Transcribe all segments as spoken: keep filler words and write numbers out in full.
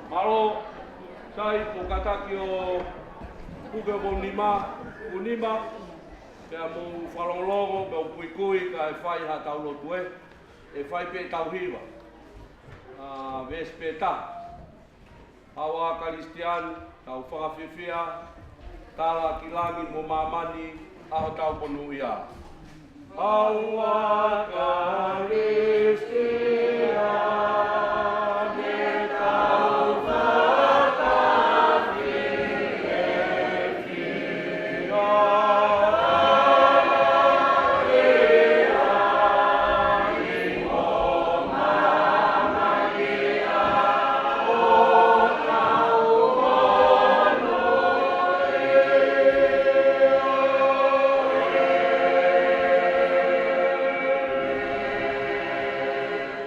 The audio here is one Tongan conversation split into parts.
Mālō, sai, ko e kātaki ʻo puke mo nima, mo nima, pea mou fakalongolongo, pea mou kuikui, kae fai haʻatau lotu ē, ʻe fai pē ʻetau hiva. ʻA, veesi pē taha. Haʻu ā Kalisitiane, tau fakafiefia, tala ki langi mo māmani, ʻa hotau monūʻia. Haʻu ā Kalisitiane, tau fakafiefia, tala ki langi mo māmani, ʻa hotau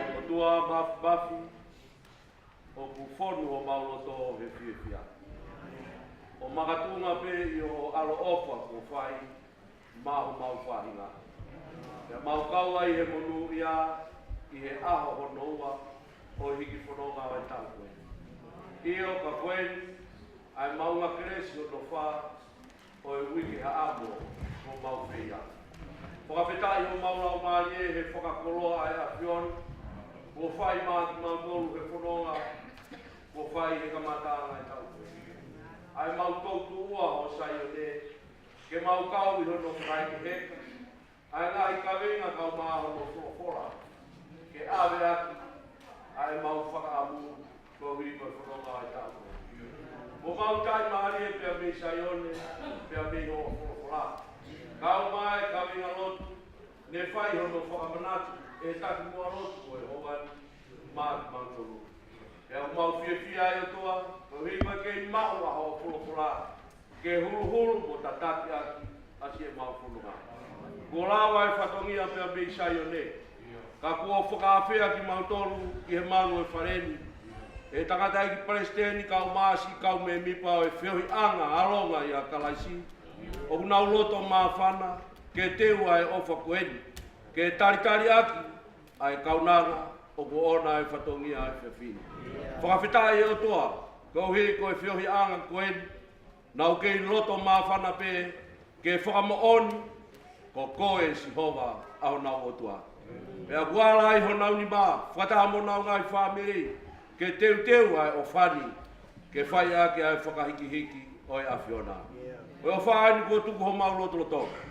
monūʻia. ʻOtua Māfimafi, ʻoku fonu homau loto he fiefia, ʻo makatuʻunga pē ʻi hoʻo ʻaloʻofa kuo fai maʻa homau faʻahinga. Pea mau kau ai he monūʻia ʻi he ʻaho hono ua ʻo e hiki fononga ʻo e taʻu ko eni. ʻIo, ka ko eni ʻa e maʻunga kelesi hono fā ʻo e uike haʻamo kuo mau feia. Fakafetaʻi homau laumālie he fakakoloa ʻa e ʻAfiona kuo fai maʻa kimautolu he fononga kuo fai he kamataʻanga ʻo e taʻu ko eni. ʻA e mau toutuʻua ʻo Saione, ke mau kau ʻi hono fakahekeheka ʻa e ngaahi kaveinga kae ʻumaʻā hono folofola, ke ʻave ʻaki ʻa e mau fakaʻamu koeʻuhi ko e fononga ʻo e taʻu ko eni. Mo mau taʻimālie pea mei Saione, pea mei hoʻo folofola, kae ʻumaʻā e kaveinga lotu ne fai hono fakamanatu ʻe he takimuʻa lotu ʻo e ʻaho ni maʻa kimautolu. Pea ʻoku mau fiefia ai ʻOtua, koeʻuhi ko e kei maʻu ʻa hoʻo folofola ke huluhulu mo tataki ʻaki ʻa siʻemau fononga. Kuo lava e fatongia pea mei Saione, ka kuo fakaafeʻi kimautolu ki he malu ʻo e fale ni ʻe he tangataʻeiki palesiteni kae ʻumaʻā siʻi kau mēmipa ʻo e feohiʻanga ʻAlonga ʻia Kalaisi, ʻoku nau loto māfana ke teu ʻa e ʻofa ko eni, ke talitali ʻaki ʻa e kaunanga ʻoku ʻoʻona e fatongia ʻo e efiafi ni. Fakafetaʻi ʻOtua, koeʻuhi ko e feohiʻanga ko eni, nau kei loto māfana pē ke fakamoʻoni ko koe Sihova ʻa honau ʻOtua. Pea ʻoku ala ai honau nima, fakataha mo honau ngaahi fāmili, ke teuteu ʻa e ʻofa ni, ke fai ʻaki ʻa e fakahikihiki ʻo e ʻAfiona. Ko e ʻofa eni kuo tuku homau lotolotonga.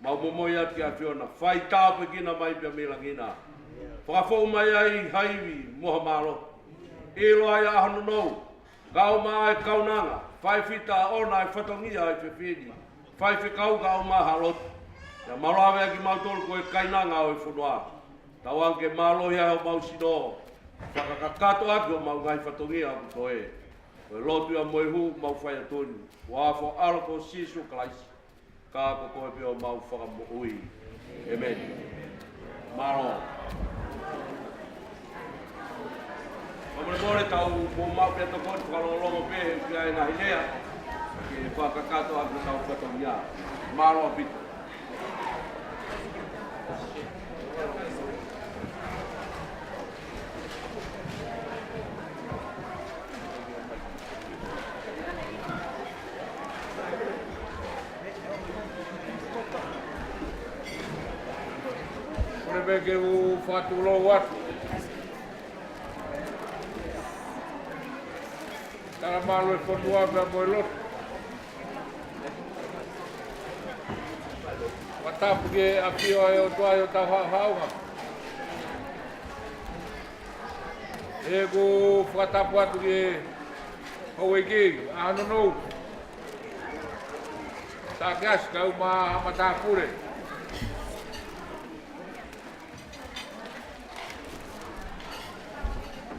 Mau momoi atu ki he ʻAfiona, fai tāpuekina mai pea mei langi na. Fakafou mai ai ha ivi mo ha mālohi. ʻIlo ai ʻa hono nou, kae ʻumaʻā e kaunanga, fai fita ʻoʻona e fatongia ʻo e efiafi ni, fai fekau kae ʻumaʻā ha lotu. Pea mau lave ʻaki kimautolu ko e kainanga ʻo e fonua. Tauange ke mālohi ai homau sino, fakakakato ʻaki homau ngaahi fatongia ʻoku toe. Ko e lotu ia mo e hū mau fai atu ni, huafa ho ʻAlo ko Sīsū Kalaisi, ka ko koe pē homau Fakamoʻui. ʻĒmeni. Mālō. Fakamolemole, tau mou maʻu pē tokoni fakalongolongo pē he ʻoku ʻi ai e ngaahi lea ke fakakakato ʻaki hotau fatongia. Mālō ʻaupito. Kole pē ke u fakatulou atu. Tala mālō e fonua pea mo e lotu. Fakatapu ki he ʻafio ʻa e ʻOtua ʻi hotau haʻohaʻonga. ʻOku fakatapu atu ki he houʻeiki, ʻa Nonou. Takeasi kae ʻumaʻā haʻa matāpule.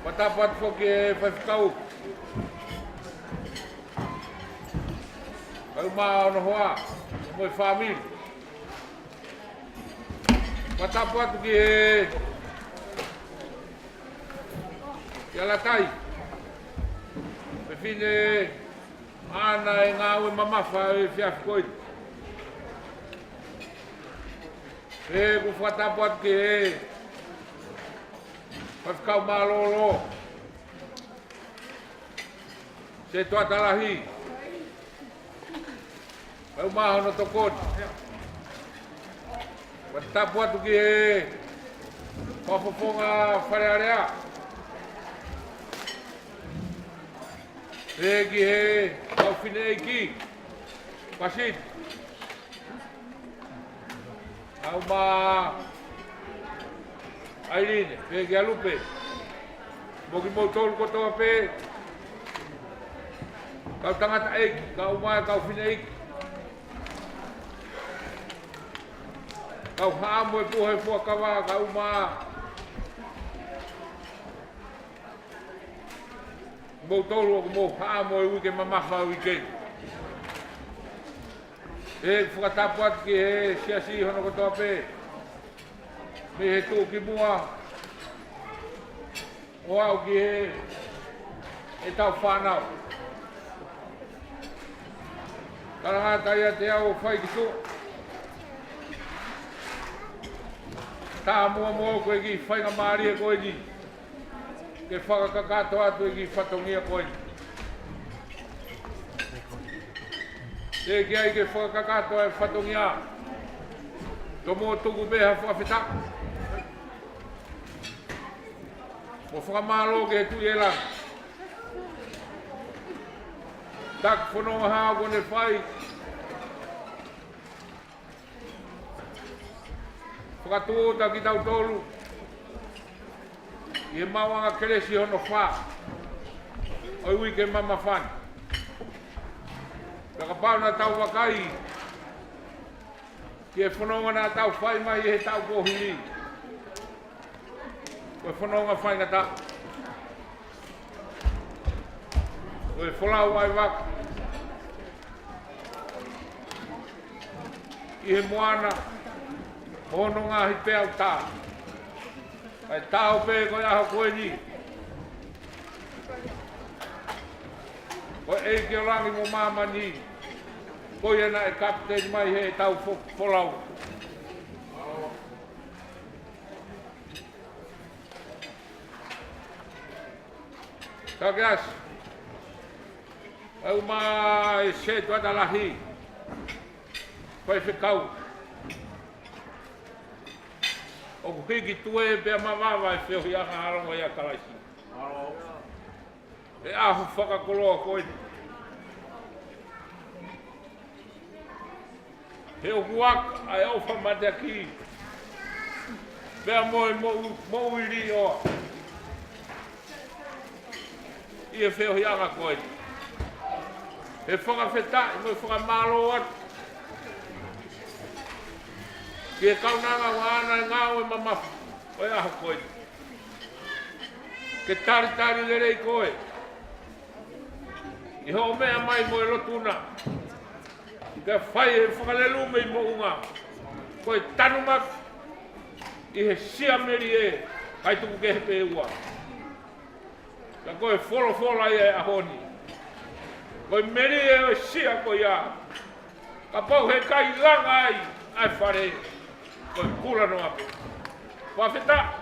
Fakatapu atu foki ki he faifekau. Kae ʻumaʻā hono hoa, mo e fāmili. Fakatapu atu ki he, ki he ʻAlatai. Fefine ʻAna, e ngāue mamafa ʻo e efiafi ko eni. ʻOku fakatapu atu ki he faifekau mālōlō, Setuata Lahi, kae ʻumaʻā hono tokoni. Fakatapu atu ki he fakafofonga Fale Alea, pea ki he kau fineʻeiki, Pasini, kae ʻumaʻā ʻAiline, pea kia Lupe, mo kimoutolu kotoa pē, kau tangataʻeiki, kae ʻumaʻā e kau fineʻeiki, kau haʻamo e puha ʻo e fuakava, kae ʻumaʻā kimoutolu ʻoku mou haʻamo e uike mamafa ʻo e uike ni. ʻOku fakatapu atu ki he siasi hono kotoa pē, mei he tuʻukimuʻa ʻo aʻu ki he, ʻetau fānau. Talangata ia te au fai ki tuʻa. Tāmuʻa moʻoku e kiʻi faingamālie ko eni ke fakakakato atu e kiʻi fatongia ko eni. Teʻeki ai ke fakakakato e fatongia, tomuʻa tuku pē ha fakafetaʻi mo fakamālō ki he Tuʻi ʻi langi. Taki fononga hao kuo ne fai. Fakatūʻuta kitautolu ʻi he maʻuʻanga kelesi hono fā ʻo e uike mamafa ni. Pea kapau naʻa tau vakai ki he fononga naʻa tau fai mai he taʻu kuo hili, ko e fononga faingataʻa, ko e folau ʻa e vaka ʻi he moana ʻo hono ngaahi peau tā. Kae tau pē ko e ʻaho ko eni, ko e ʻEiki ʻo langi mo māmani, ko ia naʻe kapiteni mai heʻetau fo-, folau. Takeasi, kae ʻumaʻā e Setuata Lahi, faifekau. ʻOku hiki tuē pea mavava e feohiʻanga ʻa e longoaʻa ʻo Kalaisi he ʻaho fakakoloa ko eni. He ʻoku aka ʻa e ʻofa mateaki pea mo e moʻu-, moʻui līʻoa ʻi he feohiʻanga ko eni. He fakafetaʻi mo e fakamālō atu ki he kaunanga ʻoku ʻaʻana e ngāue mamafa ʻo e ʻaho ko eni. Ke talitali lelei koe ʻi hoʻo meʻa mai mo e lotu na, ke fai e fakalelei mei moʻunga. Ko e tanumaki ʻi he sia melie, ʻikai tuku kehe pē ua. Ka ko e folofola ia e ʻaho ni, ko e melie ʻo e sia ko ia, kapau heʻikai langa ai ʻa e fale, ko e kula noa pē. Fakafetaʻi.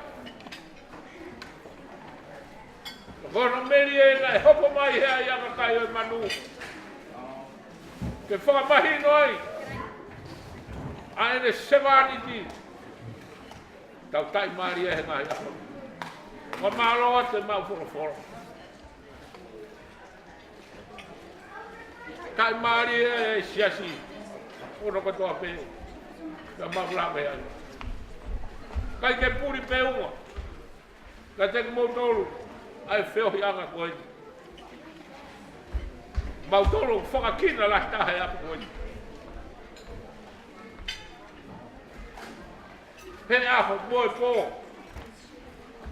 Ko hono melie naʻe hopo mai he ʻaiʻanga kai ʻo e manu ke fakamahino ai ʻa ʻene sevāniti Tau taʻimālie he ngaahi ʻaho ni. Fakamālō atu e maʻu folofola. Taʻimālie e siasi ʻo e kotoa pē. Ka mau lave ai. ʻIkai ke puli pe ua. Ka te kimoutolu ʻa e feohiʻanga ko eni. Mautolu fakakina lahi taha e ʻapi ko eni. He ʻaho mo e pō.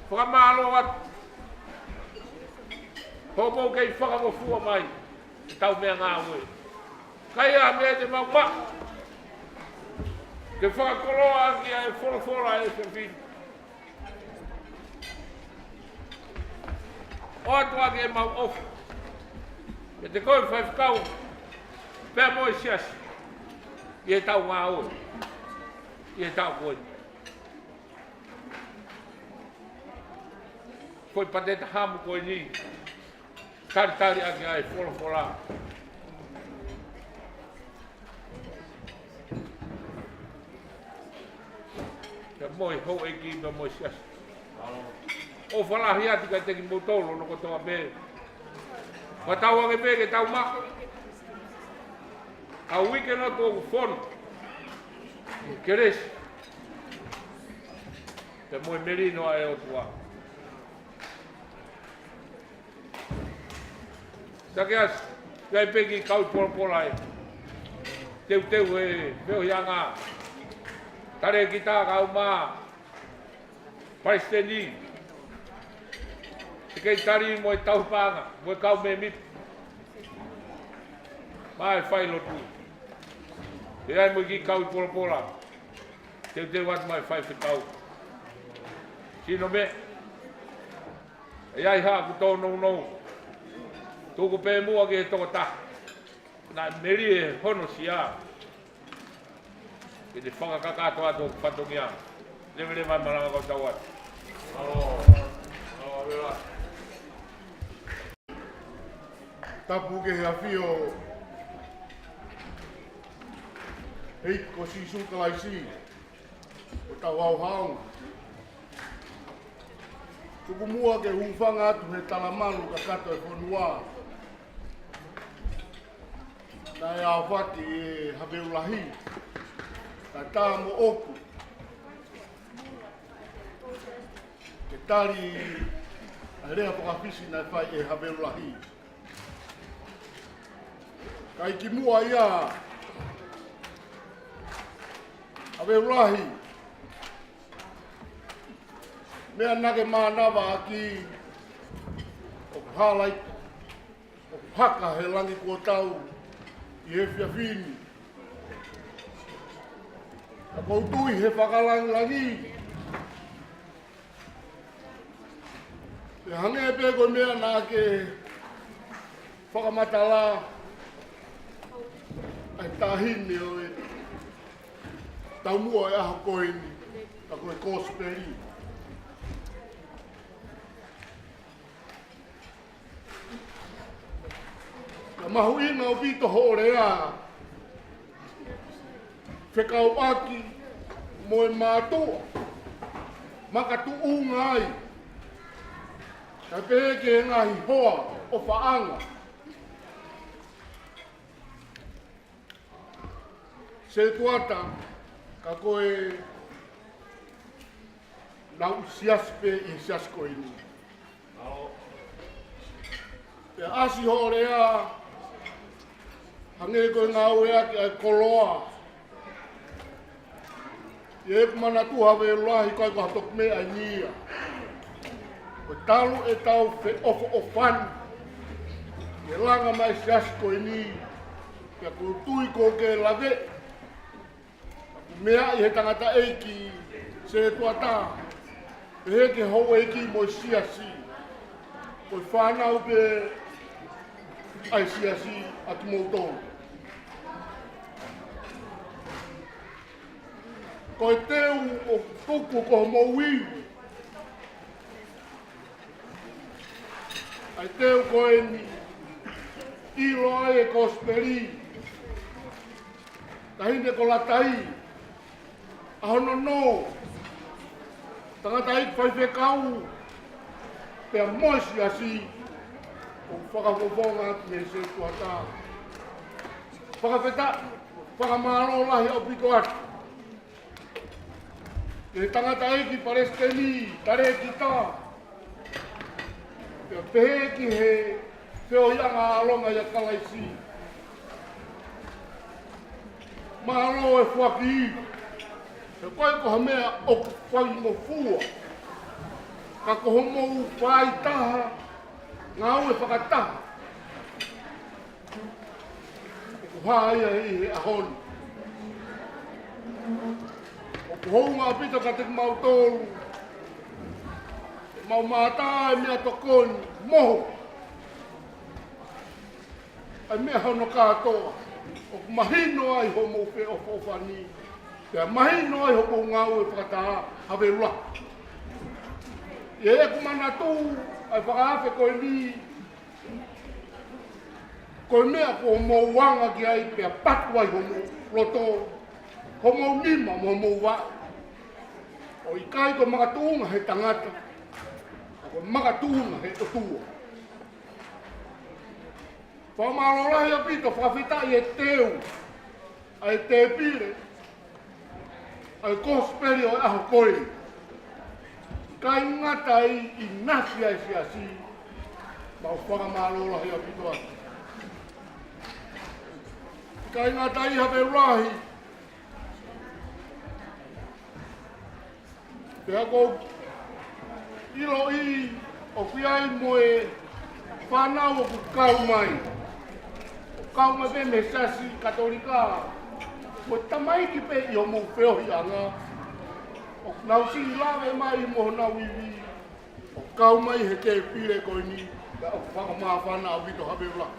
Fakamālō atu. Hoʻomou kei fakangofua mai ʻetau meʻangāue. ʻIkai ha meʻa te mau maʻu ke fakakoloa ʻaki ʻa e folofola ʻa e efiafi ni. ʻOatu ʻaki ʻemau ʻofa kiate koe faifekau, pea mo e siasi, ʻi heʻetau ngāue ʻi he taʻu ko eni. Foʻi pateta hamu ko eni, talitali ʻaki ʻa e folofola. Pea mo e houʻeiki, pea mo e siasi. ʻOfa lahi atu kiate kimoutolu hono kotoa pē. Fakatauange pē ke tau maʻu ʻa e uike lotu ʻoku fonu, kelesi, pea mo e melino ʻa e ʻOtua. Sakeasi, ʻikai pē kiʻi kau polopola e teuteu e feohiʻanga. Talēkita kae ʻumaʻā palesiteni, sekelitali mo e tauhi paʻanga, mo e kau mēmipa. Mo e failotu. ʻE ʻi ai mo e kiʻi kau polopola. Teuteu atu mo e faifekau. Sino meʻa. ʻE ʻi ai haʻaku tōnounou. Tuku pē muʻa ki he tokotaha naʻe melie hono sia ke ne fakakakato atu hoku fatongia. Leveleva e malanga kau tau atu. Tapu ki he ʻafio ʻo e ʻEiki ko Sīsū Kalaisi, ko hotau haohaoa. Tuku muʻa ke u hūfanga atu he talamalu kakato e fonua. Naʻe aofaki ʻe Havelu Lahi, kae tā moʻoku ke tali ʻa e lea fakafisi naʻe fai ʻe Havelu Lahi. Kae kimuʻa ia, Havelu Lahi, meʻa naʻa ke mānava ʻaki ʻoku halaiki, ʻoku haka he langi kuo tau ʻi he efiafi ni. Ka ʻoku ou tui he fakalāngilangi, ʻe hangē pē ko e meʻa naʻa ke fakamatala ʻa e taʻahine ʻo e taumuʻa ʻo e ʻaho ko eni, ka ko e kosipeli. Ka mahuʻinga ʻaupito hoʻo lea fekauʻaki mo e mātuʻa makatuʻunga ai, kae pehē ki he ngaahi hoa ʻofaʻanga. Setuata, ka ko e nau siasi pē ʻi he siasi ko eni. Pea ʻasi hoʻo lea, hangē ko e ngāueʻaki ʻa e koloa. ʻI heʻeku manatu Havelu Lahi, ʻikai ko ha toki meʻa eni ia. Ko e talu ʻetau feʻofoʻofani ʻi he langa mai siasi ko eni. Pea ʻoku ou tui ʻoku ke lave meʻa ʻi he tangataʻeiki setuata, pehē ki he houʻeiki mo e siasi, ko e fānau pē ʻa e siasi ʻa kimoutolu. Ko e teu ʻoku tuku ko homou ivi, ʻa e teu ko eni, ʻilo ai e kosipeli. Taʻahine ko Latai, ʻa hono nō, Tangataʻeiki faifekau, pea mo e siasi, ʻoku ou fakafofonga atu mei he setuata. Fakafetaʻi, fakamālō lahi ʻaupito atu ki he tangataʻeiki palesiteni, talēkita, pea pehē ki he feohiʻanga ʻa e ʻAlo ʻia Kalaisi. Mālō e foaki. He ʻoku ʻikai ko ha meʻa ʻoku faingofua, ka ko hoʻomou fai taha, ngāue fakataha, ʻoku hā ia ʻi he ʻaho ni. ʻOku hounga ʻaupito kiate kimautolu, mau mātā e meʻatokoni, mohu ʻa e meʻa hono kātoa, ʻoku mahino ai hoʻomou feʻofoʻofani, pea mahino ai hoʻomou ngāue fakataha, Havelu. ʻI heʻeku manatu, ʻa e fakaafe ko eni, ko e meʻa ʻoku mou anga ki ai pea patu ai homou loto, homou nima mo homou vaʻe. ʻOku ʻikai ko e makatuʻunga he tangata, ka ko e makatuʻunga he ʻOtua. Fakamālō lahi ʻaupito, fakafetaʻi e teu ʻa e tēpile ʻa e kosipeli ʻo e ʻaho ko eni. ʻIkai ngata ai, ʻinasi ʻa e siasi, mau fakamālō lahi ʻaupito atu. ʻIkai ngata ai, Havelu lahi, pea ʻoku ou ʻiloʻi ʻoku ʻi ai mo e fānau ʻoku kau mai. ʻOku kau mai pē mei he Siasi Katolika, mo e tamaiki pē ʻi hoʻomou feohiʻanga. ʻOku nau siʻi lave mai mo honau ivi, ʻo kau mai he tēpile ko eni, pea ʻoku fakamāfana ʻaupito, Havelu lahi.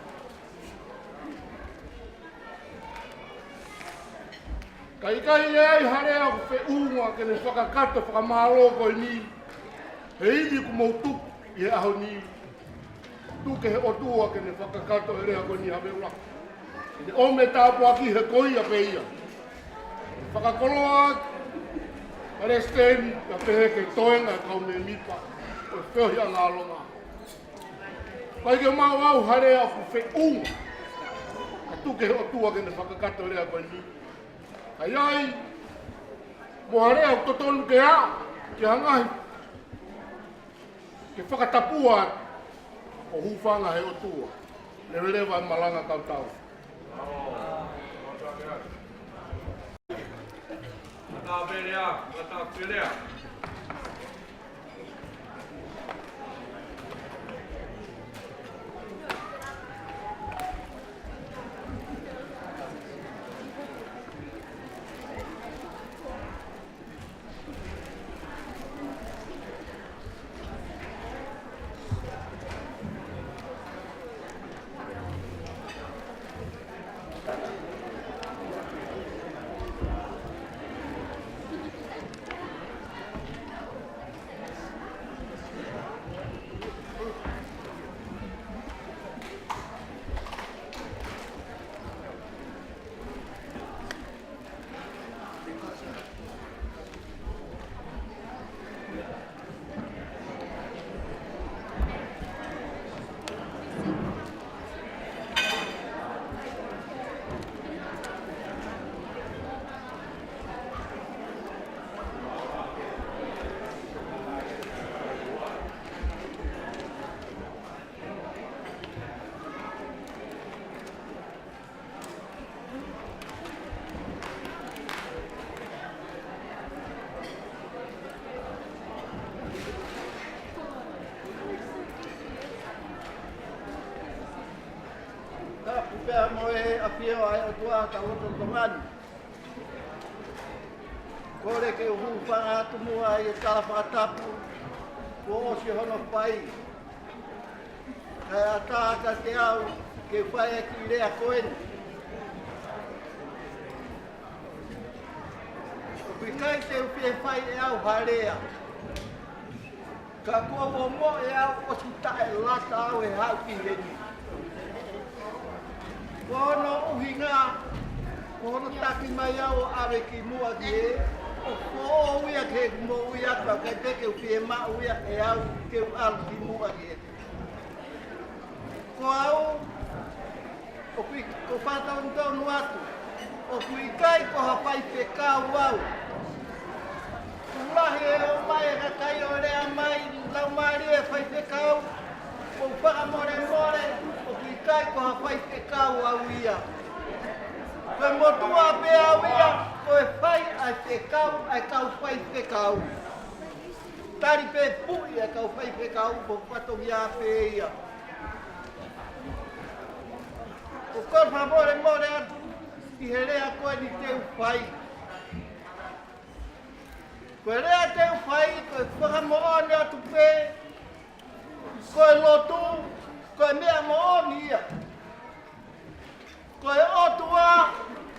Ka ʻikai ʻi ai ha lea ʻoku feʻunga ke ne fakakakato e fakamālō ko eni, he ivi kuo mou tuku ʻi he ʻaho ni. Tuku ki he ʻOtua ke ne fakakakato e lea ko eni, Havelu lahi. Ke ne ʻomi e tāpuaki he ko ia pē ia. Fakakoloa, palesiteni, kae pehē ki he toenga e kau mēmipa ʻo e feohiʻanga ʻa Longa. ʻIkai ke maʻu au ha lea ʻoku feʻunga, ka tuku ki he ʻOtua ke ne fakakakato e lea ko eni. ʻIkai ai mo ha lea ʻoku totonu ke aʻu ki ha ngaahi, ke fakatapua atu, ʻo hūfanga he ʻOtua. Leveleva e malanga kautau. Tapu pea mo e ʻafio ʻa e ʻOtua ʻi hotau lotolotonga ni. Kole ke u hūfanga atu muʻa ʻi he tala fakatapu kuo ʻosi hono fai, kae ʻatā kiate au ke fai e kiʻi lea ko eni. ʻOku ʻikai te u fie fai ʻe au ha lea, ka kuo u ongoʻi au ʻosi taʻelata au he haʻu ki heni. Ko hono ʻuhinga, ko hono taki mai au ʻo ʻave kimuʻa ki he Ko au ia ke mo ia ka ke te ke u fiemaʻu ia ʻe au ke u ʻalu ki muʻa ki he. Ko au, ʻoku ʻi-, ʻoku ou fakatonutonu atu, ʻoku ʻikai ko ha faifekau au. Kuo lahi e ō mai e kakai ʻo lea mai, lau mai e faifekau, ʻoku ou fakamolemole, ʻoku ʻikai ko ha faifekau au ia. Ko e motuʻa pē au ia, ko e fai ʻa e fekau ʻa e kau faifekau. Tali pē puʻi ʻa e kau faifekau, ko e fatongia pē ia. ʻOku ou fakamolemole atu ʻi he lea ko eni te u fai. Ko e lea te u fai, ko e fakamoʻoni atu pē, ko e lotu, ko e meʻa moʻoni ia. Ko e ʻOtua,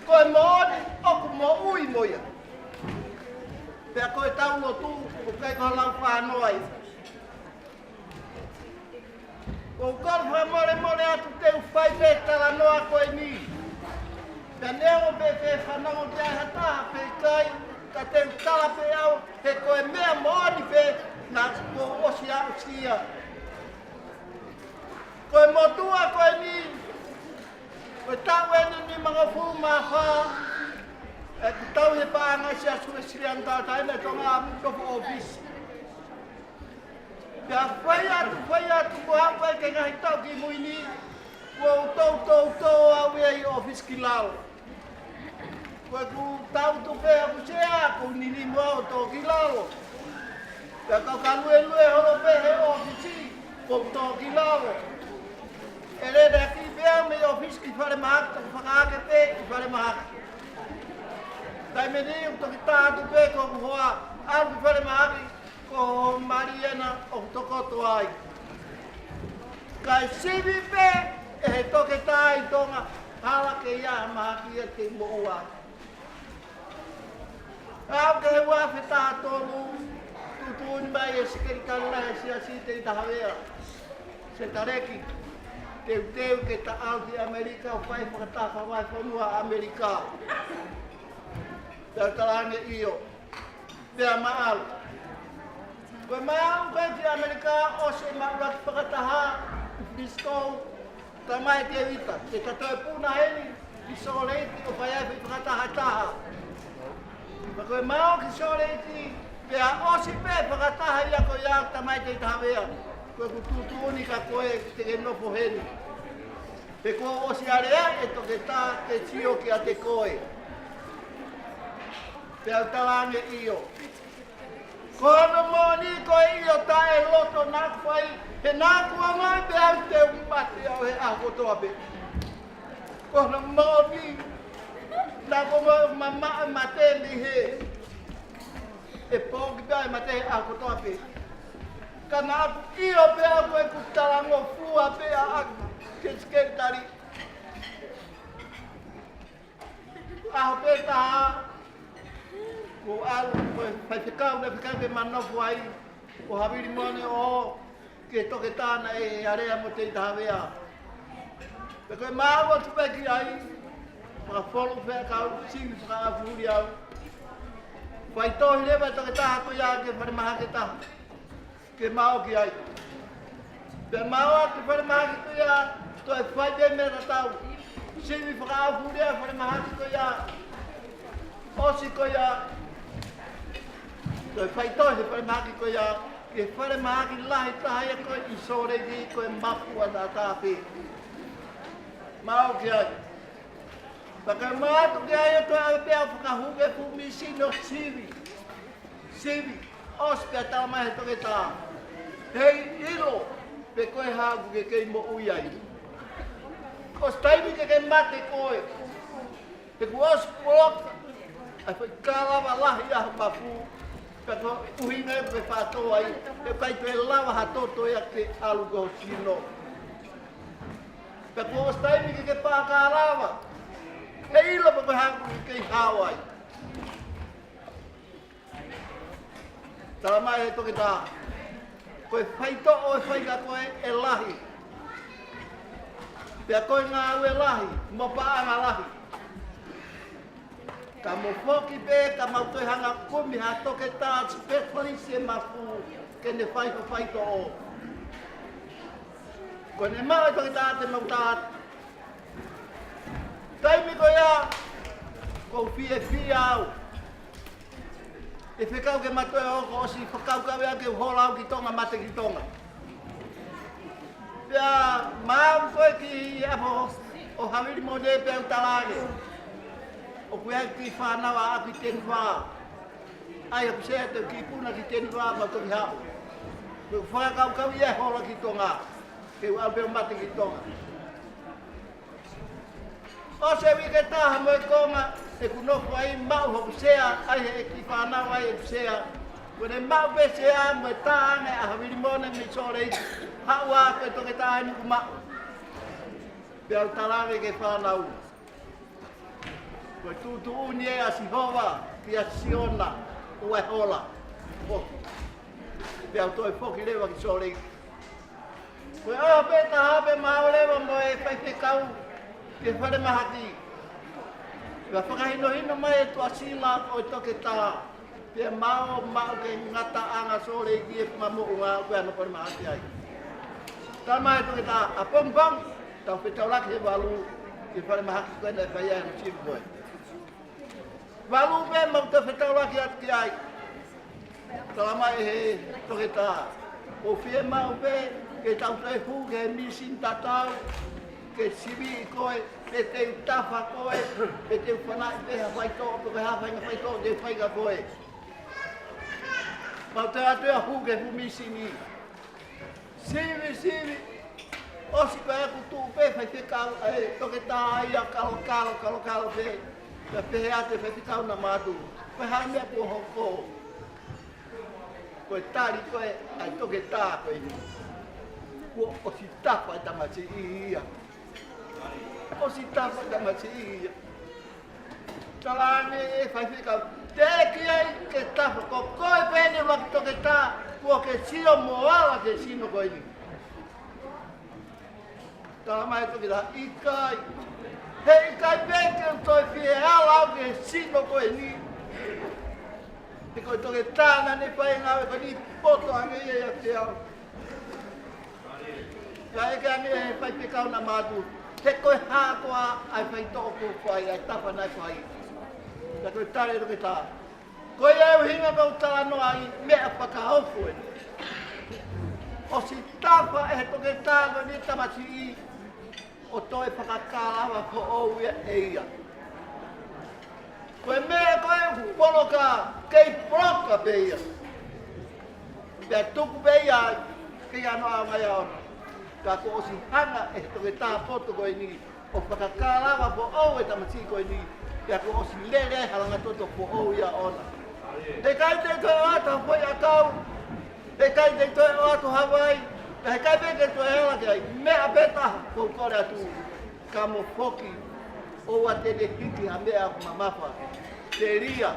ko e moʻoni, ʻoku moʻui mo ia. Pea ko e tau lotu, ʻoku ʻikai ko ha lau fānoa ia. ʻOku ou fakamolemole atu te u fai pē talanoa ko eni. Pea neongo pē pe fanongo ki ai ha taha pe ʻikai, ka te u tala pē au, he ko e meʻa moʻoni pē naʻa kuo u ʻosi aʻusia. Ko e motuʻa ko eni, ko e taʻu eni nimangofulu mā fā, ʻoku tau he paʻanga Siasi Uēsiliana Tauʻatāina ʻi Tonga ʻoku ou nofo ʻōfisi. Pea fai atu, fai atu, ko au pē ki he ngaahi taʻu ki mui ni, kuo u toutou tō au ia ʻi ʻōfisi ki lalo. Ko ʻeku tau tupe ʻaku sea, ko u nini mo au ʻo tō ki lalo. Pea kau ka luelue holo pē he ʻōfisi, ko u tō ki lalo. ʻE lele ki pea mei ʻōfisi ki falemahaki, toki fakaake pē ki falemahaki. Taimi ni, ʻoku toki tā atu pē ko hoku hoa, ʻalu ki falemahaki, ko Maliana ʻoku tokoto ai. Kae sivi pē ʻe he toketā ʻi Tonga, hala ke ʻi ai ha mahaki ia ke moʻua. Aʻu ki he ua afe taha tolu, tuʻutuʻuni mai ʻe he Sekelitali Lahi ʻo e Siasi Teitei Tahavea, Setaleki, teuteu ke ta ʻalu ki ʻAmelika ʻo fai fakataha fakavahefonua ʻAmelika. Pea u talaange ʻio. Pea ma ʻalu. Ko e ma ʻalu ko ē ki ʻAmelika, ʻosi ʻema ʻuluaki fakataha ʻi Frisco, talamai ʻe Tēvita, ke ta toe puna heni ki Sōleki ʻo fai ai e foʻi fakataha ʻe taha. Pea ko ʻema ō ki Sōleki, pea ʻosi pē fakataha ia ko ia, talamai ʻe Teitei Tahavea, ko ʻeku tuʻutuʻuni kia koe te ke nofo heni. Pea kuo ʻosi aleaʻi e toketā ke sio kiate koe. Pea u talaange ʻio. Ko hono moʻoni ko e ʻio taʻeloto naʻa ku fai, he naʻa ku ongoʻi pē au te u mate au he ʻaho kotoa pē. Ko hono moʻoni, naʻa ku ongoʻi mamaʻo e mate ni he, ʻe poki pē au e mate he ʻaho kotoa pē. Ka naʻa ku ʻio pē au ko ʻeku talangofua pē ʻaʻaku ki he Sekelitali. ʻAho pē taha, ko au, ko e faifekau naʻe fekau ke ma nofo ai, ko Havili Mone ʻo ki he toketā naʻe alea mo Teitei Tahavea. Pea ko ʻema ō atu pē ki ai, fakafonu fekau, sivi fakaʻaufuli au. Faitohi leva e toketā ko ia ki he falemahaki ʻe taha ke ma ō ki ai. Pea ma ō ki he falemahaki ko ia, toe fai pē meʻa tatau. Sivi fakaʻaufuli ʻa e falemahaki ko ia. ʻOsi ko ia, toe faitohi e falemahaki ko ia ki he falemahaki lahi taha ia ko ē ʻi Sōleki, ko e Mapu ʻa Taʻataʻape. Ma ō ki ai. Pea ka ma ō atu ki ai ʻo toe ʻave pē ʻo fakahū ki he fuʻu mīsini ʻo sivi. Sivi, ʻosi pea talamai ʻe he toketā, heʻikai ʻilo pe ko e hā ʻoku ke kei moʻui ai. ʻOsi taimi ke ke mate koe. He kuo ʻosi poloka ʻa e foʻi kalava lahi ʻa Mapu. Pea ko e ʻuhinga ia ʻoku ke faʻa tō ai, he ʻikai toe lava ha toto ia ke ʻalu ki ho sino. Pea kuo ʻosi taimi ke ke pā kalava. Heʻikai ʻilo pe ko e hā ʻoku ke kei hao ai. Talamai ʻe he toketā, ko e faitoʻo ʻe fai kia koe ʻe lahi. Pea ko e ngāue lahi, mo e paʻanga lahi. Ka mou foki pē, ka mou toe hanga ʻo kumi ha toketā specialist ʻi Mafu ke ne fai ha faitoʻo. Ko ʻene maʻu e toketā te mou tā. Taimi ko ia, ʻoku ou fiefia au. ʻE fekau ke ma toe hoko ʻo ʻosi fakakaukau ia ke u hola au ki Tonga, mate ki Tonga. Pea ma aʻu ko ē ki ʻapi ʻo Havili Mone pea u talaange, ʻoku ʻi ai e kiʻi fānau ʻaʻaku ʻi Teni Vā. ʻAi ʻeku sea ʻo toe kiʻi puna ki Teni Vā, mau toki haʻu. Pea u fakakaukau ia e hola ki Tonga, ke u aʻu pē ʻo mate ki Tonga. ʻOsi e uike ʻe taha mo e konga ʻeku nofo ai, maʻu hoku sea, ʻai ʻe he kiʻi fānau ʻai ʻeku sea. Ko ʻene maʻu pē sea mo e tā ange ʻa Havili Mone mei Sōleki, haʻu ā ko e toketā eni ʻoku maʻu. Pea u talaange ki he fānau, ko e tuʻutuʻuni ē ʻa Sihova kia Siona, ʻoua ʻe hola. ʻO, pea u toe foki leva ki Sōleki. Ko e ʻaho pē taha pē ma ō leva mo e faifekau ki he falemahaki. Pea fakahinohino mai e tuʻasila ʻo e toketā, pea ma ō maʻu ki he ngataʻanga Sōleki ʻi he funga moʻunga ʻoku ʻi ai hono falemahaki ai. Talamai ʻe he toketā, ʻapongipongi, tau fetaulaki he valu ki he falemahaki ko ē naʻe fai ai hono sivi ko ē. Valu pē mau toe fetaulaki atu ki ai. Talamai ʻe he toketā, ʻoku fiemaʻu pē ke tau toe hū ki he mīsini tatau, ke siviʻi koe, pe te u tafa koe, pe te u fanaʻi pē ha faitoʻo, pe ko e hā e faʻahinga faitoʻo te u fai kia koe. Mau toe ʻalu atu ʻo hū ki he fuʻu mīsini. Sivi, sivi. ʻOsi ko ē ʻeku tuʻu pē faifekau, ʻe toketā ia, kalokalo, kalokalo pē. Pea pehē atu e faifekau naʻa ma tuʻu, ko e hā e meʻa kuo hoko? Ko e tali ko ē ʻa e toketā ko eni, kuo ʻosi tafa e tamasiʻi ia. ʻOsi tafa e tamasiʻi ia. Talaange ʻe he faifekau, teʻeki ai ke tafa, ko koe pē ʻeni ʻuluaki toketā kuo ke sio mo ala ki he sino ko eni. Talamai ʻe he toketā, ʻikai. Heʻikai pē ke u toe fie ala au ki he sino ko eni. He ko e toketā naʻa ne fai e ngāue ko eni, poto ange ia ʻiate au. Kae ʻeke ange ʻe he faifekau naʻa ma tuʻu, he ko e hā koā ʻa e faitoʻo kuo fai, ʻa e tafa naʻe fai? Pea ko e tali ʻe he toketā, ko ia e ʻuhinga ʻoku ou talanoa ai, meʻa fakaofo eni. ʻOsi tafa ʻe he toketā ko eni e tamasiʻi, ʻo toe fakakālava foʻou ia ʻe ia. Ko e meʻa ko ē ʻoku poloka, kei poloka pē ia. Pea tuku pē ia ai, kei ʻi ai hano ʻaonga ia ʻoʻona. Ka kuo ʻosi hanga ʻe he toketā poto ko eni ʻo fakakālava foʻou e tamasiʻi ko eni, pea kuo ʻosi lele ai ha langa toto foʻou ia ʻoʻona. Heʻikai te u toe ʻoatu ha foʻi ʻakau, heʻikai te u toe ʻoatu ha vai, pea heʻikai pē ke u toe ala ki ai. Meʻa pē taha ʻoku ou kole atu, ka mou foki, ʻoua te ne hiki ha meʻa ʻoku mamafa. Telia,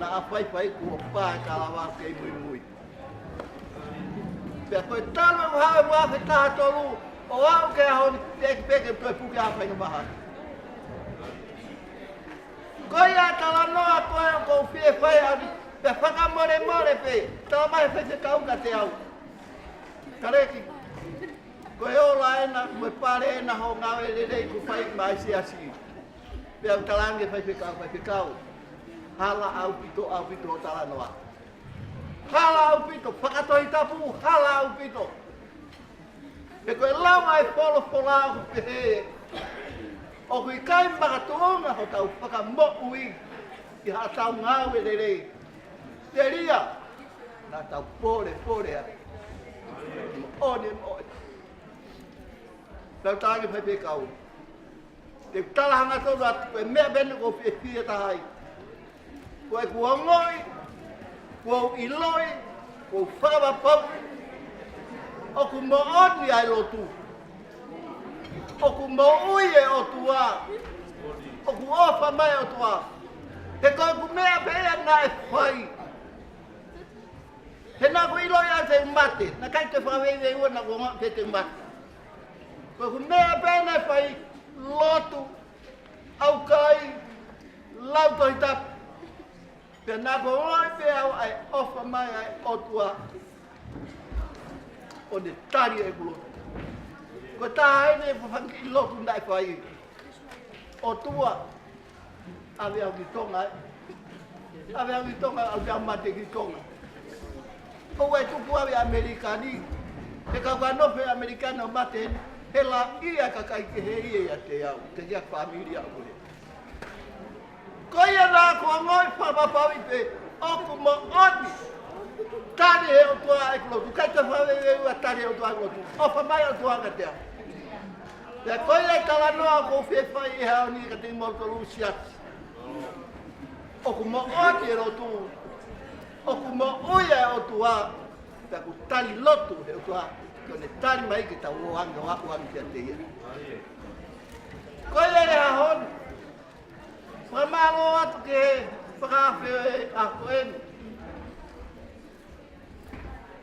naʻa faifai kuo pā e kālava kei muimui. Pea ko e talu e uafe taha tolu, ʻo aʻu ki he ʻaho ni, teʻeki pē ke toe puke ha faʻahinga mahaki. Ko ia e talanoa ko ē ʻoku ou fie fai ʻaho ni, pea fakamolemole pē, talamai ʻe he faifekau kiate au, Kaleki, ko e ola ena, mo e pale ena hoʻo ngāue lelei kuo fai maʻa e siasi. Pea u talaange ki he faifekau, faifekau, hala ʻaupito, ʻaupito hoʻo talanoa. Hala ʻaupito, fakatohitapu, hala ʻaupito. He ko e lau ʻa e folofola ʻoku pehē, ʻoku ʻikai makatuʻunga hotau fakamoʻui ʻi haʻatau ngāue lelei. Telia, naʻa tau pōlepole ai. Moʻoni, moʻoni. Tau talaange ki he faifekau. Te u tala hangatonu atu, ko e meʻa pē eni ʻoku ou fiefia taha ai. Ko ʻeku ongoʻi, ʻoku ou ʻiloʻi, ʻoku ou fakapapauʻi, ʻoku moʻoni ʻa e lotu. ʻOku moʻui e ʻOtua. ʻOku ʻofa mai e ʻOtua. He ko ʻeku meʻa pē ia naʻe fai. He naʻa ku ʻiloʻi ʻe au te u mate. Naʻe ʻikai te u fakaveiveiua, naʻa ku ongoʻi pē te u mate. Ko ʻeku meʻa pē naʻe fai, lotu, ʻaukai, Lau Tohi Tapu. Pea naʻa ku ongoʻi pē au ʻa e ʻofa mai ʻa e ʻOtua ʻo ne tali ʻeku lotu. Ko e taha eni e fanga kiʻi lotu naʻe fai. ʻOtua, ʻave au ki Tonga, ē. ʻAve au ki Tonga, ʻave au mate ki Tonga. Ko e tuku au ʻi ʻAmelika ni, he ka u ka nofo ʻi ʻAmelika ni ʻo mate, he laʻi ʻa e kakai kehe ia ʻiate au, ke kia fāmili au ē. Ko ia naʻa ku ongoʻi fakapapauʻi pē, ʻoku moʻoni. Tali ʻe he ʻOtua ʻeku lotu, ʻikai te u fakaveiveiua, tali ʻe he ʻOtua ʻeku lotu. ʻOfa mai ʻOtua kiate au. Pea ko ia e talanoa ʻoku ou fie fai he ʻaho ni kiate kimoutolu siasi. ʻOku moʻoni e lotu. ʻOku moʻui e ʻOtua. Pea ʻoku tali lotu ʻe he ʻOtua. Ke ne tali mai ke tau ō ange ʻo aʻu ange kiate ia. Ko ia e ʻaho ni. Fakamālō atu ki he fakaafe ʻo e ʻaho ko eni.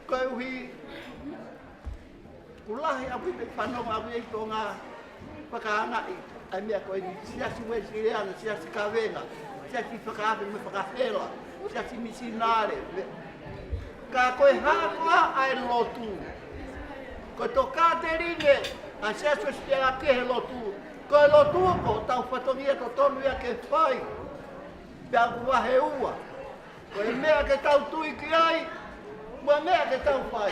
Koeʻuhi, ʻoku lahi ʻaupito e fanongo ʻaupito ʻi Tonga fakaangaʻi ʻa e meʻa ko eni, siasi Uēsiliana, siasi kavenga, siasi fakaafe mo e fakahela, siasi misinale. Ka ko e hā koā ʻa e lotu? Ko e tokāteline ʻa e siasi Uēsiliana ki he lotu, ko e lotu ko hotau fatongia totonu ia ke fai. Pea ʻoku vahe ua. Ko e meʻa ke tau tui ki ai, mo e meʻa ke tau fai.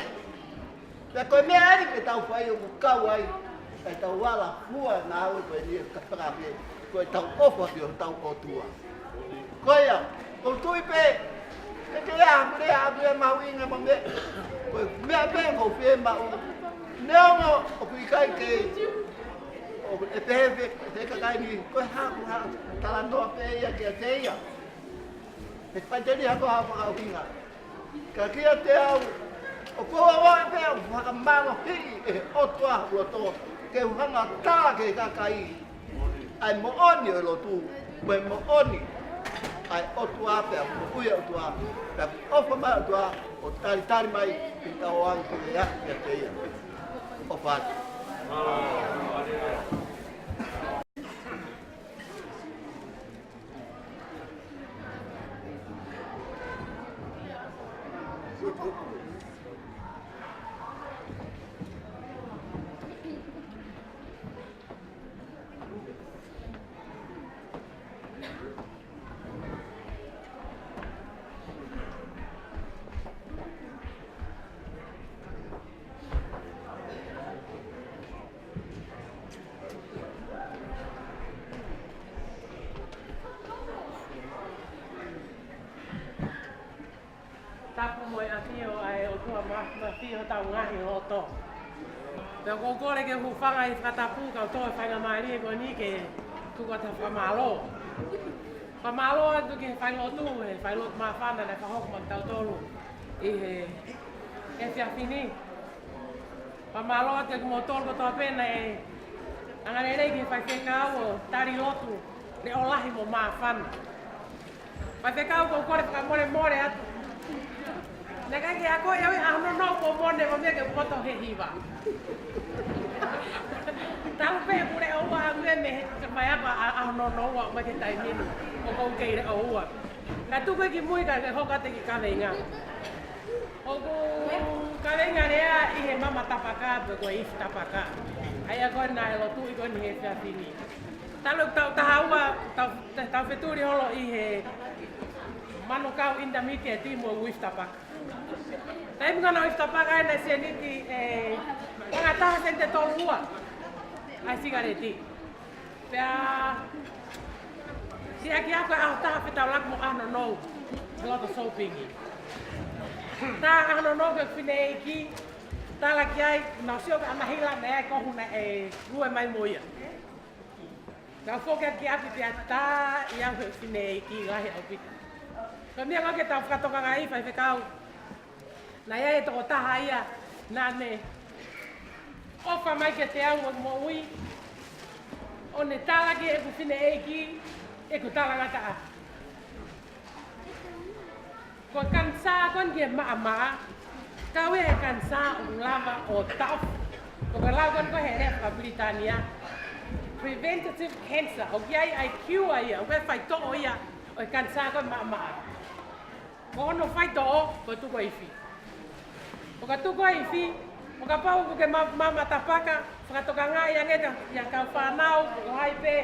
Pea ko e meʻa eni ke tau fai ʻoku kau ai ʻetau ala fua ngāue ko eni ʻoku fakaafe, ko ʻetau ʻofa ki hotau ʻOtua. Ko ia, ʻoku ou tui pē, ke ke ʻaku lea ʻaku lea mahuʻinga mo meʻa, ko e meʻa pē ʻoku ou fiemaʻu. Neongo ʻoku ʻikai ke, ʻoku ʻe pehē pē, he kakai ni, ko e hā, ko e hā, talanoa pē ia kiate ia. He faiteliha ko ha fakaʻuhinga. Ka kiate au, ʻoku ou ʻaʻahi pē ʻo fakamālohiʻi ʻe he ʻOtua hoku loto, ke u hanga ʻo tala ki he kakai ʻa e moʻoni ʻo e lotu, mo e moʻoni ʻa e ʻOtua pea moʻui ʻa e ʻOtua, pea ʻofa mai ʻOtua, ʻo talitali mai, ke tau ō ange ki he ʻaho kiate ia. ʻOfa atu. Tapu mo e ʻafio ʻa e ʻOtua ma-, maʻa hotau ngaahi loto. Pea ʻoku ou kole ke u hūfanga ʻi he fakatapu kae toe faingamālie ko eni ke tuku atu ha fakamālō. Fakamālō atu ki he failotu, he failotu māfana naʻe fakahoko maʻa kitautolu ʻi he, he efiafi ni. Fakamālō atu kiate kimoutolu kotoa pē naʻe angalelei ki he faifekau ʻo tali lotu, leʻo lahi mo māfana. Faifekau, ʻoku ou kole fakamolemole atu. Naʻe ʻikai ke akoʻi au ia ʻa hono nofo mo ne mo mea ke poto he hiva. Talu pē ʻeku leʻo ua ʻaku ia mei he faiako ʻa, ʻa hono nofo ʻo mai ki he taimi ni. ʻOku ou kei leʻo ua. Ka tuku ia ki mui kae ke hoko atu ki he kaveinga. ʻOku kaveinga lea ʻi he mama tapaka, pe ko e ifi tapaka. ʻA ia ko ena ʻe lotu ʻi ko eni he efiafi ni. Talu ʻeku taʻu taha ua, tau, tau fetuli holo ʻi he Manukau Intermediate mo e ifi tapaka. Taimi ko ena ifi tapaka ʻa e sēniti ʻe, ʻe taha sēniti ʻe tolu ua ʻa e sikaleti. Pea, siʻaki ako e ʻaho taha fetaulaki mo ʻAhononou, he loto sōpingi. Tā ʻAhononou ki he fineʻeiki, tala ki ai, naʻa ku sio ki he ʻanahila naʻe ʻi ai e kohu naʻe lue mai mo ia. Naʻa ku foki ki ʻapi pea tā ia ki he fineʻeiki, lahi ʻaupito. Ko e meʻa ʻoku tau fakatokangaʻi, faifekau. Naʻe ʻi ai e tokotaha ia, naʻa ne ʻofa mai kiate au ʻi heʻeku moʻui, ʻo ne tala ki heʻeku fineʻeiki ʻeku talangataʻa. Ko e kanisā ko eni ki he maʻamaʻa, kau ia he kanisā ʻoku lava ʻo taʻofi. Ko e lau ko eni ko e he lea fakapilitānia. Preventative cancer, ʻoku ʻi ai ʻa e cure ia, ʻoku ʻi ai e faitoʻo ia ʻo e kanisā ko ē maʻamaʻa. Ko hono faitoʻo, ko e tuku ʻa e ifi. ʻO ka tuku ʻa e ifi, ʻo kapau ʻoku ke ma-, maʻu matapaka, fakatokangaʻi ange kia, kia kau fānau, ko hai pē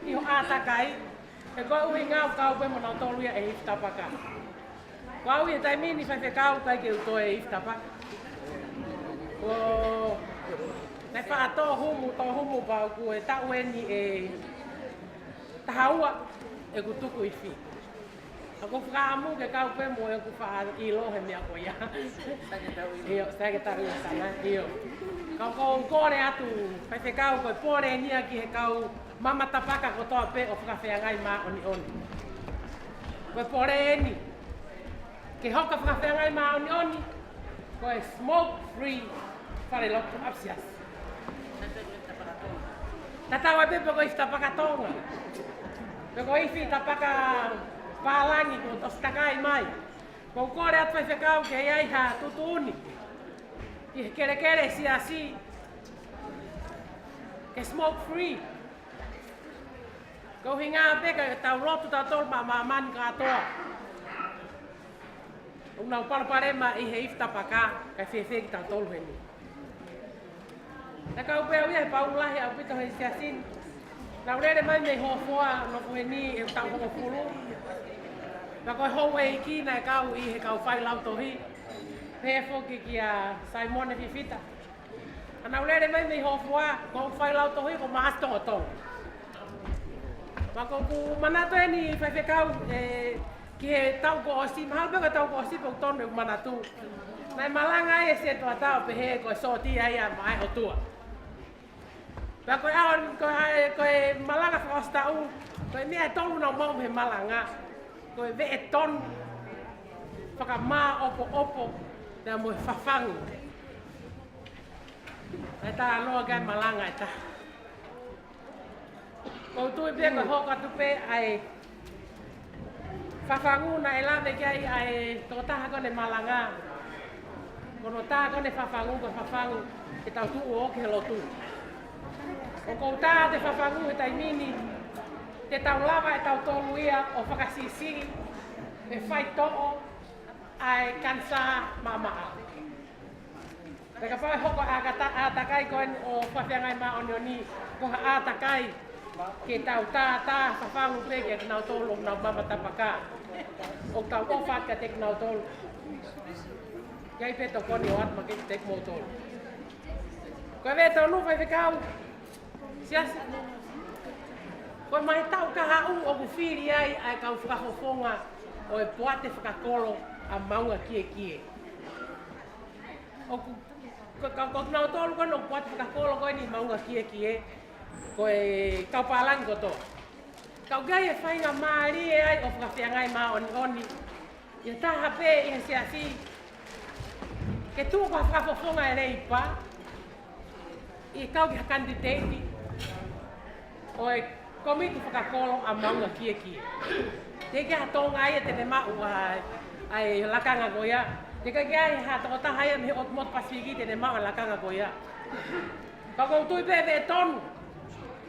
ʻi ho ʻātakai, he ko e ʻuhinga ʻoku kau pē mo nautolu ia ʻe he ifi tapaka. Ko au ʻi he taimi ni faifekau ʻikai ke u toe ifi tapaka. Ko e faʻa tō humu, tō humu pea ʻoku ʻi he taʻu eni ʻe taha ua ʻeku tuku ifi. ʻOku ou fakaʻamu ke kau pē mo ʻeku faʻa ʻilo he meʻa ko ia. ʻIo, sai ke tau ʻilo sana, ʻio. Ka ʻoku ou kole atu, faifekau, ko e pole eni ia ki he kau maʻu matapaka kotoa pē ʻo Fakafeangai Māʻoniʻoni. Ko e pole eni ke hoko ʻa Fakafeangai Māʻoniʻoni ko e smoke free falelotu ʻapisiasi. Tatau ai pē pe ko e ifi tapaka Tonga, pe ko e ifi tapaka pālangi kuo tosi takai mai. ʻOku ou kole atu faifekau ke ʻi ai ha tuʻutuʻuni ki he kelekele siasi ke smoke free. Ko e ʻuhinga pē ke tau lotu tautolu maʻa māmani kātoa. ʻOku nau palopalema ʻi he ifi tapaka, kae fēfē kitautolu heni. Naʻe kau pē au ia he pau lahi ʻaupito he siasi ni. Naʻa ku lele mai mei Hofoa, nofo heni he taʻu hongofulu. Pea ko e houʻeiki naʻe kau ʻi he kau failautohi. Pehē foki kia Saimone Fifita. Naʻa ku lele mai mei Hofoa, ko e failautohi ko Maʻasi Tongotongo. Pea ʻoku ou manatu eni faifekau, ē, ki he taʻu kuo ʻosi, mahalo pē ko e taʻu kuo ʻosi pē ʻoku tonu ʻeku manatu. Naʻe malanga ai e setuata ʻo pehē ko e sōtia ia maʻa e ʻOtua. Pea ko e ʻaho, ko e, ko e malanga fakaʻosi taʻu, ko e meʻa ʻe tolu naʻa ku maʻu mei he malanga. Ko e veʻe tonu, fakamāʻopoʻopo, pea mo e fafangu. ʻE talanoa ki ai e malanga ʻe taha. ʻOku ou tui pē ko e hoko atu pē ʻa e fafangu naʻe lave ki ai ʻa e tokotaha ko eni malanga. Ko hono tā ko eni fafangu, ko e fafangu ke tau tuʻu ʻo ō ki he lotu. ʻOku ou tā atu e fafangu he taimi ni, te tau lava ʻe tautolu ia ʻo fakasiʻisiʻi e faitoʻo ʻa e kanisā maʻamaʻa. Pea kapau ʻe hoko ʻa e ʻāta-, ʻātakai ko eni ʻo Fakafeangai Māʻoniʻoni, ko ha ʻātakai ke tau tātā fafangu pē kia kinautolu ʻoku nau maʻu matapaka. ʻOku tau ʻofa kiate kinautolu. ʻI ai pē tokoni ʻoatu maʻa kimoutolu. Ko e veʻe tonu faifekau. Siasi. Ko e maʻu taʻu kahaʻu ʻoku fili ai ʻa e kau fakafofonga ʻo e poate fakakolo ʻa Maungakiekie. ʻOku, ko, ko, ko kinautolu ko eni ʻoku poate fakakolo ko eni Maungakiekie, ko e kau pālangi kotoa. Ka ʻoku ʻi ai e faingamālie ai ʻo Fakafeangai Māʻoniʻoni, ʻi ha taha pē ʻi he siasi, ke tuʻu ko ha fakafofonga ʻa e Leipa, ʻi he kau ki ha kanititeiti ʻo e komiti fakakolo ʻa Maungakiekie. Teʻeki ai ha Tonga ia te ne maʻu ʻa, ʻa e lakanga ko ia. Teʻeki ai ha tokotaha ia mei he ʻotu motu Pasifiki te ne maʻu ʻa e lakanga ko ia. Ka ʻoku ou tui pē veʻe tonu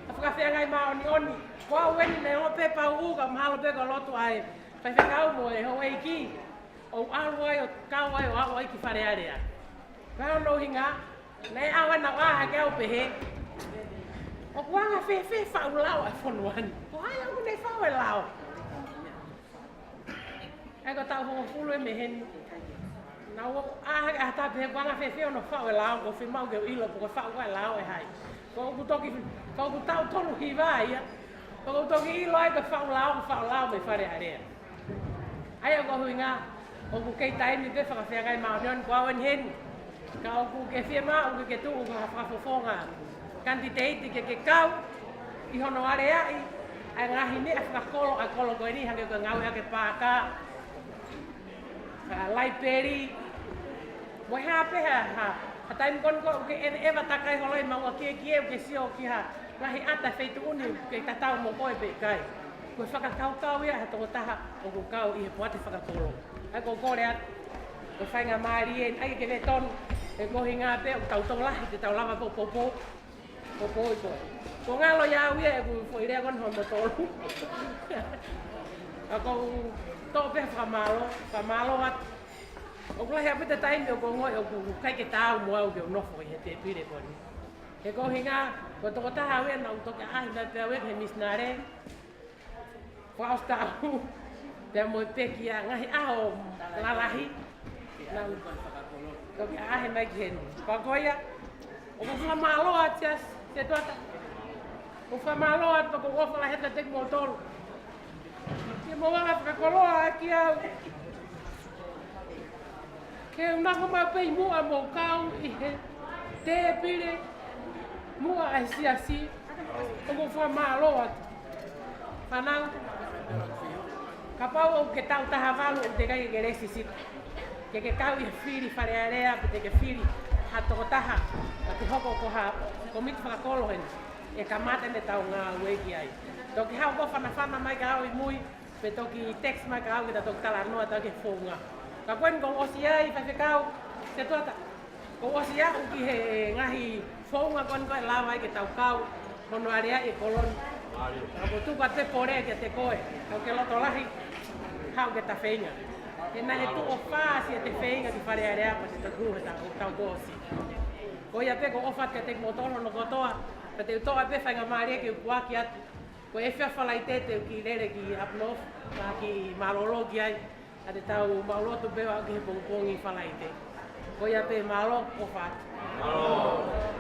ʻa Fakafeangai Māʻoniʻoni. Ko au eni naʻe ō pē pau ʻu ka mahalo pē ko e lotu ʻa e faifekau mo e houʻeiki. ʻO ʻalu ai, ʻo kau ai, ʻo aʻu ai ki Fale Alea. Pea hono ʻuhinga, naʻe ʻalu ai naʻa ku ʻā hake au pehē, ʻoku anga fēfē faʻu lao ʻa e fonua ni? Ko hai ʻoku ne faʻu e lao? ʻAi ko e taʻu hongofulu ʻe mei heni. Naʻa ku ʻā hake ʻa e taha pehē, ʻoku anga fēfē hono faʻu e lao, ʻoku fiemaʻu ke u ʻilo pe ko e faʻu ʻa e lao ʻe hai. Ko ʻeku toki, ko ʻeku taʻu tolu hiva ia. Ko ʻeku toki ʻilo ai ko e faʻu lao, ko e faʻu lao mei Fale Alea. ʻAi ʻoku ʻuhinga, ʻoku kei taimi pē Fakafeangai Māʻoniʻoni ko au eni heni. Ka ʻoku ke fiemaʻu ke ke tuʻu ko ha fakafofonga kanititeiti ke ke kau ʻi hono aleaʻi ʻa e ngaahi meʻa fakakolo ʻa e kolo ko eni hangē ko e ngāueʻaki e paaka, ʻa e laipeli, mo e hā pē ha, ha, ha taimi ko eni ko ē ʻoku ke ʻeveʻeva takai holo ʻi Maungakiekie ʻoku ke sio ki ha ngaahi ʻata feituʻu ni ʻoku ke tatau mo koe pe ʻikai. Ko e fakakaukau ia ha tokotaha ʻoku kau ʻi he poate fakakolo. ʻAi ʻoku ou kole atu, ko e faingamālie eni, ʻai ke ke veʻe tonu, he ko e ʻuhinga pē ʻoku tau tokolahi te tau lava poupou. Ko koe, ko koe. Ko e ngalo ia au ia ʻeku foʻi lea ko eni hono tolu. Ka ʻoku ou toʻo pē fakamālō, fakamālō atu. ʻOku lahi ʻaupito e taimi ʻoku ou ongoʻi ʻoku ʻikai ke taau mo au ke u nofo ʻi he tēpile ko eni. He ko e ʻuhinga, ko e tokotaha au ia naʻá ku toki ʻaʻahi mai pē au ia ki he misinale. Fakaʻosi taʻu, pea mo e pekia, ngaahi ʻaho lalahi. Naʻá ku toki ʻaʻahi mai ki heni. Pea ko ia, ʻoku ou fakamālō atu ia, Setuata. ʻOku ou fakamālō atu, pea ʻoku ou ʻofa lahi atu kiate kimoutolu. Ke mou anga fakakoloa ʻaki au. Ke u nofo mai pē ʻi muʻa mo kau ʻi he tēpile muʻa ʻa e siasi, ʻoku ou fakamālō atu. Fānau, kapau ʻoku ke taʻu taha valu ʻoku teʻeki ai ke ke lēsisita. Ke ke kau ʻi he fili Fale Alea, pe te ke fili ha tokotaha, ka ke hoko ko ha kōmiti fakakolo heni, ʻe kamata ʻetau ngāue ki ai. Toki haʻu ʻo fanafana mai kia au ʻi mui, pe toki text mai kia au ke ta toki talanoa atu ki he founga. Ka ko eni kuo u ʻosi ai, Faifekau Setuata. Kuo u ʻosi aʻu ki he ngaahi founga ko eni ʻoku lava ai ke tau kau, hono aleaʻi e kolo ni. Ka ʻoku ou tuku atu e pole kiate koe, kau ke loto lahi, haʻu ke ta feinga. He naʻe tuʻo fā siʻete feinga ki Fale Alea pea te ta hū he taʻu, taʻu kuo ʻosi. Ko ia pē ʻoku ou ʻofa atu kiate kimoutolu hono kotoa, pea te u toʻo pē faingamālie ke u puʻaki atu. Ko e efiafi Falaite te u kiʻi lele ki up north, ka kiʻi mālōlō ki ai, ka te tau maʻulotu pē ʻo aʻu ki he pongipongi Falaite. Ko ia pē, mālō, ʻofa atu.